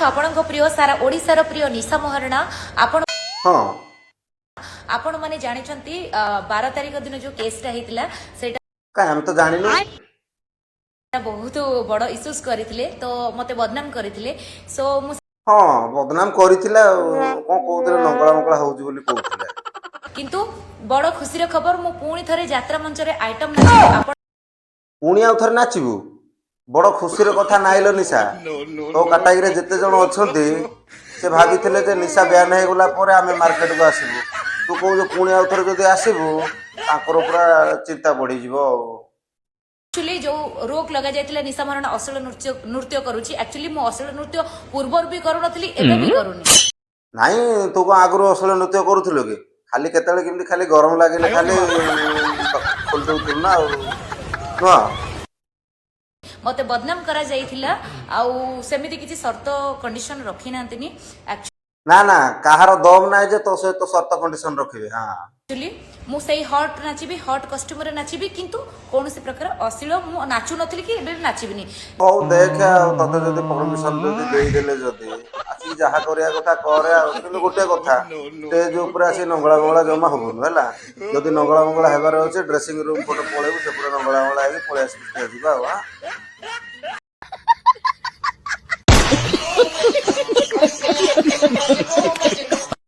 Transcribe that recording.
ଆପଣଙ୍କ ପ୍ରିୟ, ସାରା ଓଡ଼ିଶାର ପ୍ରିୟ ନିଶା ମହାରଣା। ଆପଣ ଆପଣମାନେ ଜାଣିଛନ୍ତି, 12 ତାରିଖ ଦିନ ଯୋଉ କେସ୍ଟା ହେଇଥିଲା, ସେଇଟା କାଇଁ, ଆମେ ତ ଜାଣିନୁ। ବହୁତ ବଡ ଇସ୍ୟୁସ୍ କରିଥିଲେ, ତ ମତେ ବଦନାମ କରିଥିଲେ। ସୋ ମୁଁ ହଁ, ବଦନାମ କରିଥିଲେ। ଆଉ କଣ କହୁଥିଲେ, ନଙ୍ଗଳା ମଙ୍ଗଳା ହଉଛି ବୋଲି କହୁଥିଲେ। କିନ୍ତୁ ବଡ ଖୁସିର ଖବର, ମୁଁ ପୁଣି ଥରେ ଯାତ୍ରା ମଞ୍ଚରେ ଆଇଟମ ନାଚିବି। ଆପଣ ପୁଣି ଆଉ ଥରେ ନାଚିବୁ? ବଡ ଖୁସିର କଥା ନାଇଲ ନିଶା। ତୋ କାଟାଗିରେ ଯେତେ ଜଣ ଅଛନ୍ତି, ସେ ଭାବିଥିଲେ ଯେ ନିଶା ବ୍ୟାନ୍ ହେଇଗଲା ପରେ ଆମେ ମାର୍କେଟକୁ ଆସିବୁ। ତୁ କହୁଛୁ ପୁଣି ଆଉ ଥରେ ଯଦି ଆସିବୁ, ତାଙ୍କର ପୁରା ଚିନ୍ତା ବଢିଯିବ ଆଉ। ଆକ୍ଚୁଆଲି ଯୋଉ ରୋକ ଲଗାଯାଇଥିଲା, ନିଶା ମହାରଣା ଅଶ୍ଳୀଳ ନୃତ୍ୟ ନୃତ୍ୟ କରୁଛି, ଆକ୍ଚୁଆଲି ମୁଁ ଅଶ୍ଳୀଳ ନୃତ୍ୟ ପୂର୍ବରୁ ବି କରୁନଥିଲି, ଏବେ ବି କରୁନି। ନାଇଁ, ତୁ କଣ ଆଗରୁ ଅଶ୍ଳୀଳ ନୃତ୍ୟ କରୁଥିଲୁ କି? ଖାଲି କେତେବେଳେ କେମିତି ଖାଲି ଗରମ ଲାଗିଲେ ଖାଲି ଖୋଲି ଦଉଥିଲୁ ନା ଆଉ, ନୁହଁ? ମତେ ବଦନାମ କରାଯାଇଥିଲା ଆଉ ସେମିତି କିଛି ସର୍ତ୍ତ କଣ୍ଡିସନ ରଖିନାହାନ୍ତିନି। ନା ନା, କାହାର ଦମ ନାହିଁ ଯେ ତୋ ସହିତ ସର୍ତ୍ତ କଣ୍ଡିସନ ରଖିବେ। ହଁ। ଆକ୍ଚୁଆଲି ମୁଁ ସେଇ ହଟ୍ ନାଚିବି, ହଟ୍ କଷ୍ଟ୍ୟୁମରେ ନାଚିବି, କିନ୍ତୁ କୌଣସି ପ୍ରକାର ଅଶ୍ଳୀଳ ମୁଁ ନାଚୁ ନଥିଲି କି ଏବେ ବି ନାଚିବିନି। ହଉ ଦେଖେ, ଆଉ ତତେ ଯଦି ପରମିସନ ଯଦି ଦେଇଦେଲେ, ଯଦି ଆସିକି ଯାହା କରିବା କଥା କରେ। ଆଉ କିନ୍ତୁ ଗୋଟେ କଥା, ଷ୍ଟେଜ ଉପରେ ଆସି ନଙ୍ଗଳା ମଙ୍ଗଳା ଜମା ହବୁନୁ, ହେଲା? ଯଦି ନଙ୍ଗଳା ମଙ୍ଗଳା ହେବାର ଅଛି, ଡ୍ରେସିଂ ରୁମ ପଟେ ପଳେଇବୁ, ସେପଟେ ନଙ୍ଗଳା ମଙ୍ଗଳା ହେଇକି ପଳେଇ ଆସିବୁ ଷ୍ଟେଜକୁ ଆଉ, ଆଁ?